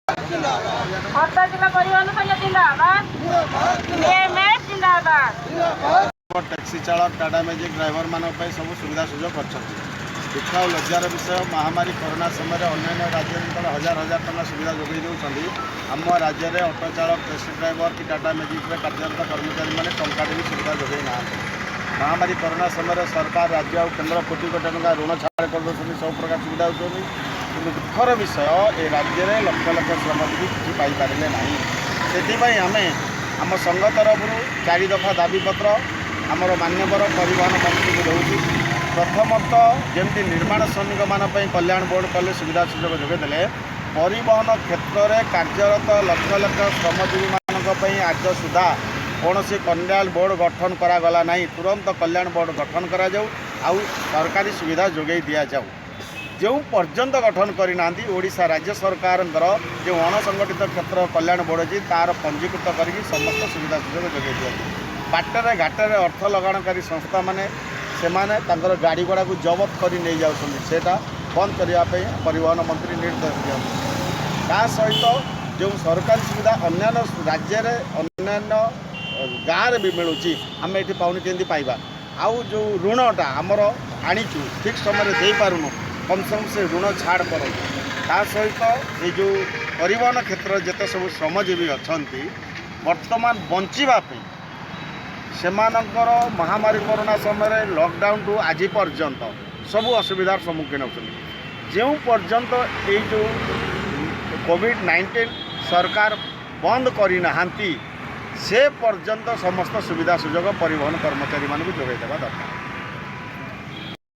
ଖୋର୍ଦ୍ଧା ଜିଲ୍ଲା ପରିବହନ ସଂଘ ଜିନ୍ଦାବାଦ। ବିଏମଏସ୍ ଜିନ୍ଦାବାଦ। ଟ୍ୟାକ୍ସି ଚାଳକ, ଟାଟା ମ୍ୟାଜିକ୍ ଡ୍ରାଇଭରମାନଙ୍କ ପାଇଁ ସବୁ ସୁବିଧା ସୁଯୋଗ କରିଛନ୍ତି। ଦୁଃଖ ଆଉ ଲଜ୍ଜାର ବିଷୟ, ମହାମାରୀ କରୋନା ସମୟରେ ଅନ୍ୟାନ୍ୟ ରାଜ୍ୟରେ ଯେତେବେଳେ ହଜାର ହଜାର ଟଙ୍କା ସୁବିଧା ଯୋଗାଇ ଦେଉଛନ୍ତି, ଆମ ରାଜ୍ୟରେ ଅଟୋ ଚାଳକ, ଟ୍ୟାକ୍ସି ଡ୍ରାଇଭର କି ଟାଟା ମ୍ୟାଜିକ୍ରେ କାର୍ଯ୍ୟରତ କର୍ମଚାରୀମାନେ ଟଙ୍କାଟେ ବି ସୁବିଧା ଯୋଗାଇ ନାହାନ୍ତି। ମହାମାରୀ କରୋନା ସମୟରେ ସରକାର, ରାଜ୍ୟ ଆଉ କେନ୍ଦ୍ର କୋଟି କୋଟି ଟଙ୍କା ଋଣ ଛାଡ଼ କରିଦେଉଛନ୍ତି, ସବୁ ପ୍ରକାର ସୁବିଧା ଦେଉଛନ୍ତି। କିନ୍ତୁ ଦୁଃଖର ବିଷୟ, ଏ ରାଜ୍ୟରେ ଲକ୍ଷ ଲକ୍ଷ ଶ୍ରମଜୀବୀ କିଛି ପାଇପାରିଲେ ନାହିଁ। ସେଥିପାଇଁ ଆମେ ଆମ ସଂଘ ତରଫରୁ ଚାରି ଦଫା ଦାବିପତ୍ର ଆମର ମାନ୍ୟବର ପରିବହନ ମନ୍ତ୍ରୀଙ୍କୁ ଦେଉଛୁ। ପ୍ରଥମତଃ, ଯେମିତି ନିର୍ମାଣ ଶ୍ରମିକମାନଙ୍କ ପାଇଁ କଲ୍ୟାଣ ବୋର୍ଡ଼ କଲେ, ସୁବିଧା ସୁଯୋଗ ଯୋଗାଇ ଦେଲେ, ପରିବହନ କ୍ଷେତ୍ରରେ କାର୍ଯ୍ୟରତ ଲକ୍ଷ ଲକ୍ଷ ଶ୍ରମଜୀବୀମାନଙ୍କ ପାଇଁ ଆଜ ସୁଦ୍ଧା କୌଣସି କଲ୍ୟାଣ ବୋର୍ଡ଼ ଗଠନ କରାଗଲା ନାହିଁ। ତୁରନ୍ତ କଲ୍ୟାଣ ବୋର୍ଡ଼ ଗଠନ କରାଯାଉ ଆଉ ସରକାରୀ ସୁବିଧା ଯୋଗାଇ ଦିଆଯାଉ। ଯେଉଁ ପର୍ଯ୍ୟନ୍ତ ଗଠନ କରିନାହାନ୍ତି, ଓଡ଼ିଶା ରାଜ୍ୟ ସରକାରଙ୍କର ଯେଉଁ ଅଣସଂଗଠିତ କ୍ଷେତ୍ର କଲ୍ୟାଣ ବୋର୍ଡ଼ ଅଛି, ତା'ର ପଞ୍ଜୀକୃତ କରିକି ସମସ୍ତ ସୁବିଧା ସୁଯୋଗ ଯୋଗାଇ ଦିଅନ୍ତୁ। ବାଟରେ ଘାଟରେ ଅର୍ଥ ଲଗାଣକାରୀ ସଂସ୍ଥାମାନେ, ସେମାନେ ତାଙ୍କର ଗାଡ଼ି ଘୋଡ଼ାକୁ ଜବତ କରି ନେଇଯାଉଛନ୍ତି। ସେଇଟା ବନ୍ଦ କରିବା ପାଇଁ ପରିବହନ ମନ୍ତ୍ରୀ ନିର୍ଦ୍ଦେଶ ଦିଅନ୍ତୁ। ତା ସହିତ ଯେଉଁ ସରକାରୀ ସୁବିଧା ଅନ୍ୟାନ୍ୟ ରାଜ୍ୟରେ, ଅନ୍ୟାନ୍ୟ ଗାଁରେ ବି ମିଳୁଛି, ଆମେ ଏଠି ପାଉନି, କେମିତି ପାଇବା? ଆଉ ଯେଉଁ ଋଣଟା ଆମର ଆଣିଛୁ, ଠିକ୍ ସମୟରେ ଦେଇପାରୁନୁ, କମ୍ ସେ କମ୍ ସେ ଋଣ ଛାଡ଼ କରନ୍ତୁ। ତା ସହିତ ଏଇ ଯେଉଁ ପରିବହନ କ୍ଷେତ୍ରରେ ଯେତେ ସବୁ ଶ୍ରମଜୀବୀ ଅଛନ୍ତି, ବର୍ତ୍ତମାନ ବଞ୍ଚିବା ପାଇଁ ସେମାନଙ୍କର ମହାମାରୀ କରୋନା ସମୟରେ ଲକଡାଉନଠୁ ଆଜି ପର୍ଯ୍ୟନ୍ତ ସବୁ ଅସୁବିଧାର ସମ୍ମୁଖୀନ ହେଉଛନ୍ତି। ଯେଉଁ ପର୍ଯ୍ୟନ୍ତ ଏଇ ଯେଉଁ କୋଭିଡ଼ 19 ସରକାର ବନ୍ଦ କରିନାହାନ୍ତି, ସେ ପର୍ଯ୍ୟନ୍ତ ସମସ୍ତ ସୁବିଧା ସୁଯୋଗ ପରିବହନ କର୍ମଚାରୀମାନଙ୍କୁ ଯୋଗାଇ ଦେବା ଦରକାର।